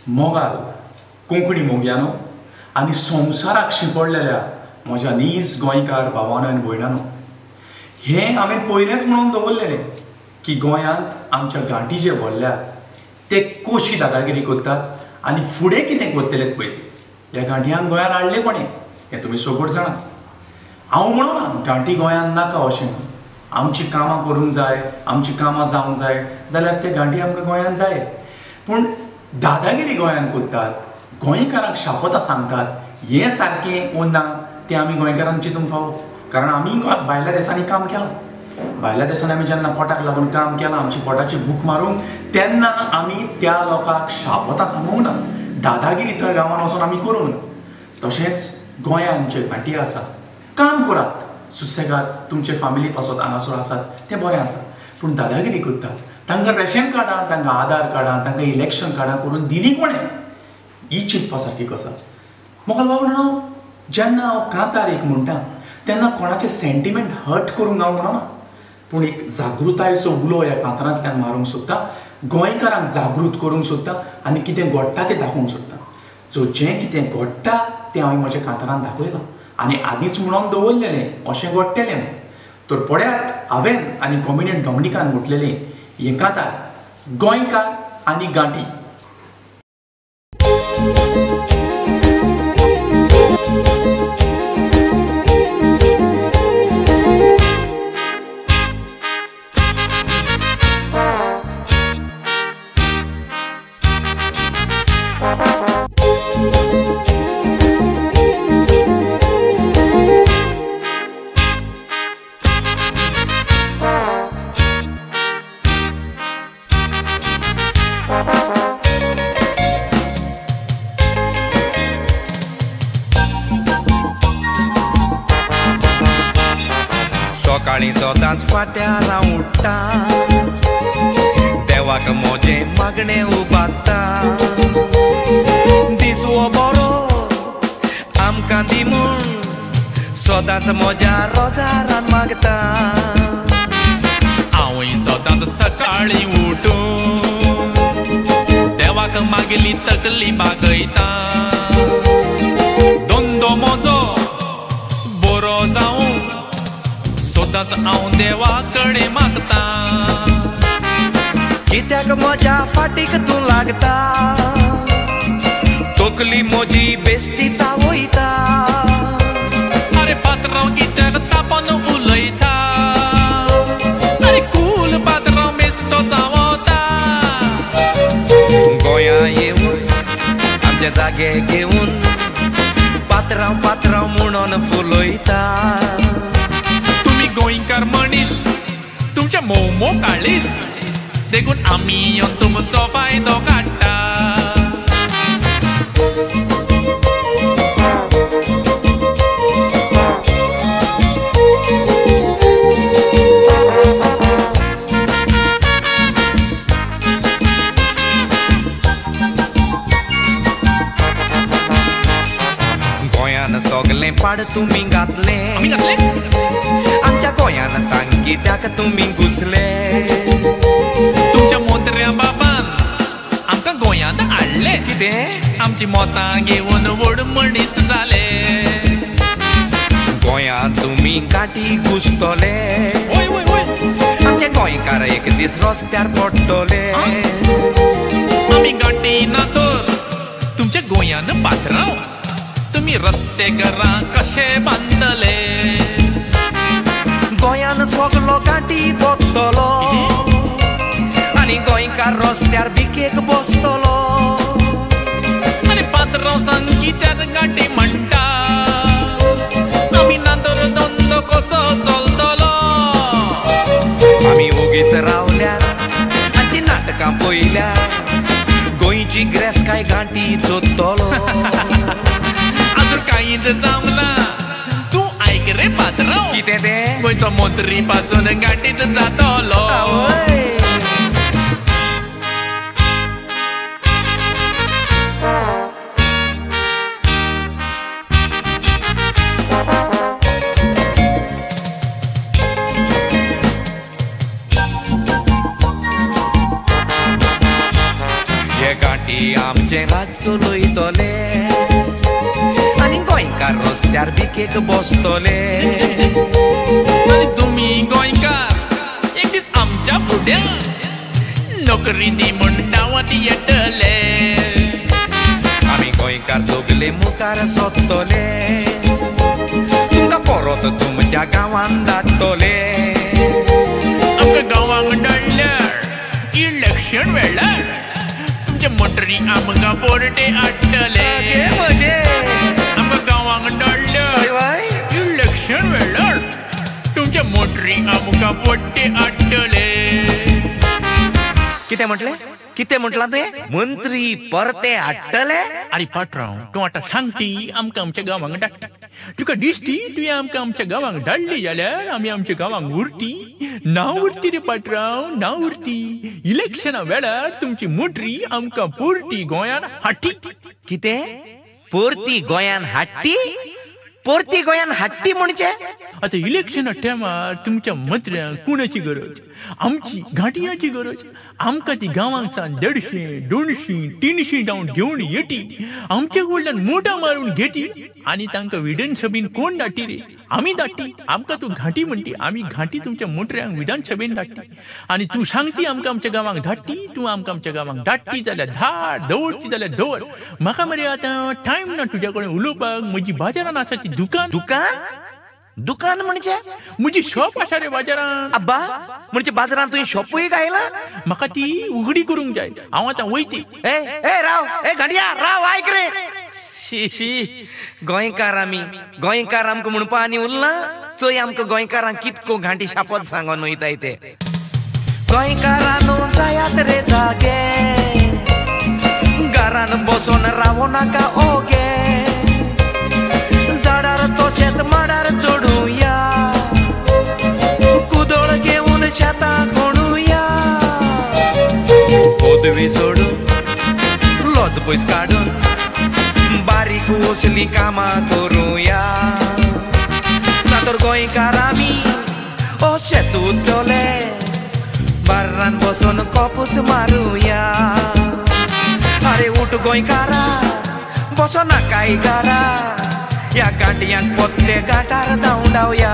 मोगाल कोंकणी मोग्यानो आनी संवसाराक शिंपडलेल्या म्हज्या नीज गोंयकार भावानो आनी भयणानो, हें हांवें पयलेंच म्हणून दवरलेलें की गोंयांत आमच्या गांठी जे भरल्यात ते कशी दादागिरी करतात आनी फुडें कितें करतले पळय. ह्या गांठयांक गोंयांत हाडले कोणें हें तुमी सगळें जाणा. हांव म्हणना गांठी गोंयांत नाका अशें, आमची कामां करूंक जाय, आमची कामां जावंक जाय जाल्यार ते गांठी आमकां गोंयांत जाय. पूण दादागिरी गोंयांत करतात, गोंयकारांक शापोतां सांगतात, हें सारकें ओ ना तें आमी गोंयकारांक चिंतूंक फावो. कारण आमी भायल्या देशांनी काम केलां, भायल्या देशांनी आमी जेन्ना पोटाक लागून काम केलां, आमची पोटाची भूक मारूंक, तेन्ना आमी त्या लोकांक शापोतां सांगूंक ना, दादागिरी थंय गांवांत वचून आमी करूंक ना. तशेंच गोंयांत जे गांठी आसा, काम करात सुसेगाद, तुमचे फामिली पासत हांगासर आसात तें बरें आसा, पूण दादागिरी करतात. तांकां रेशन कार्डां, तांकां आधार कार्डां, तांकां इलेक्शन कार्डां करून दिली कोणें ही चिंतपा सारकी गजाल. मोगाल बाबा, जेन्ना हांव कांतार एक म्हणटा तेन्ना कोणाचे सेंटिमेंट हर्ट करूंक हांव म्हणना, पूण एक जागृतायेचो उलो ह्या कांतारांतल्यान मारूंक सोदता, गोंयकारांक जागृत करूंक सोदता आनी कितें घडटा तें दाखोवंक सोदता. सो जें कितें घडटा तें हांवें म्हज्या कांतारान दाखयलां आनी आदींच म्हणून दवरलेलें अशें घडटलें. तर पळयात, हांवें आनी कॉमेडियन डॉमिनिकान म्हटलेलें हें कांतार गोंयकार आनी गांठी. सकाळीं सदांच फाट्यार हांव उठ्ठा, देवाक म्हजें मागणें उबारता. दीस हो बरो आमकां दी म्हूण सदांच म्हज्या रोजारान मागता. हांवूय सदांच सकाळीं उठून देवाक मागली तकली बागयता. धंदो म्हजो बरो जावं सदांच हांव देवा कडेन मागता. कित्याक म्हज्या फाटीक तूं लागता, तकली म्हजी बेश्टी चावयता. अरे पात्रांव कित्याक तापोन उलयता, अरे कूल पात्रांव बेश्टो चावता. गोंया येवन आमचे जागे घेवन पात्रांव पात्रांव म्हणून फुलयता. गोंयकार मनीस तुमच्या मोमो काळीस, देखून आमी येवन तुमचो फायदो काडटा. गोंयान सगलें पाड तुमी घातलें, आमच्या गोंयान सांग कित्याक तुमी घुसले. तुमच्या मोत्र्या बाबान आमकां गोंयांत हाडले, कितें आमची मोतां घेवन व्हड मनीस जाले. गोंयांत तुमी गांठी घुसतले, आमचे गोंयकार एक दीस रस्त्यार पडटले. आमी गांठी ना तर तुमच्या गोंयान पात्रांव, तुमी रस्ते घरां कशे बांदतले. गोंयान सगलो गांठी बदतलो आनी गोंयकार रस्त्यार भिकेक बसतलो. आनी पात्रांव सांग कित्याक गांठी म्हणटा, आमी ना तर धंदो कसो चलतलो. आमी ओगीच रावल्यार हांची नाटकां पळयल्यार गोंयची ग्रेसकाय गांठी चोदतलो. आजून कांयच जावंक ना, तूं आयक रे पात्रांव, कितें तें गोंयचो मंत्री पासून गांठीच जातलो. हे गांठी आमचें राज चलयतले आनी गोंयकार रस्त्यार भिकेक बसतले. आनी तुमी गोंयकार एक दीस आमच्या फुड्यान नोकरी दी म्हूण धांवत येतले. आमी गोंयकार सगले मुखार सोदतले, तुमकां परत तुमच्या गांवान धाडटले. आमकां गांवांक धाडल्यार इलेक्शन वेळार तुमचे मोटरी आमकां पोरटे हाडटले. आमकां गांवांक धाडल्यार इलेक्शन वेळार तुमचे मोटरी आमकां पोरटे हाडटले. कितें म्हटलें? कितें म्हटलां तुवें? मंत्री परते हाडटले? आरे पात्रांव, तूं आतां सांगती आमकां आमच्या गांवांक धाडटा. तुका दिसती तुवें आमकां आमच्या गांवांक धाडली जाल्यार आमी आमच्या गांवांक उरती ना? उरती रे पात्रांव, ना उरती. इलेक्शना वेळार तुमची मोटरी आमकां परती गोंयान हाडटी. कितें? परती गोंयान हाडटी? परती गोंयान हाडटी म्हणजे? आतां इलेक्शना टायमार तुमच्या मंत्र्यांक कोणाची गरज? आमची घांटयांची गरज. आमकां ती गांवांक सान 150, 200, 300 धांवन घेवन येटी, आमचे कडल्यान मोटां मारून घेती आनी तांकां विधानसभेन कोण धाडटी रे? आमी धाडटी. आमकां तूं घांटी म्हणटी, आमी घांटी तुमच्या मोटऱ्यांक विधानसभेन धाडटी. आनी तूं सांगती आमकां आमच्या गांवांक धाडटी. तूं आमकां आमच्या गांवांक धाडटी जाल्यार धाड, दवरची जाल्यार दवर. म्हाका मरे आतां टायम ना तुज्या कडेन उलोवपाक. म्हजी बाजारान आसा ती दुकान. दुकान? दुकान म्हणजे? म्हजी शॉप आसा रे बाजारान. अब्बा, म्हणजे बाजारान तुवें शॉपूय घायला? म्हाका ती उगडी करूंक जाय. हांव आतां वयती. ए ए राव, ए घांटिया राव, आयक रे. शी शी, गोंयकार आमी, गोंयकार आमकां म्हणपा आनी उरलां? चोय आमकां गोंयकारांक कितको घांटी शापोत सांगोन वयताय ते. गोंयकारांनो जायात रे जागे, घरान बसोन रावो नाका ओगे. झाडार तशेंच माडार चडुया, कुदळ घेवन शेतां खणुया. पदवी सोडून लज पयस काडून बारीक असलीं कामां करुया. ना तर गोंयकार आमी अशेच उरतले, बार्रान बसून कोपूच मारुया. आरे उठ गोंयकारा, बसो नाकाय घरा, ह्या गांठयांक पोत्ते गांठार धांवडावया.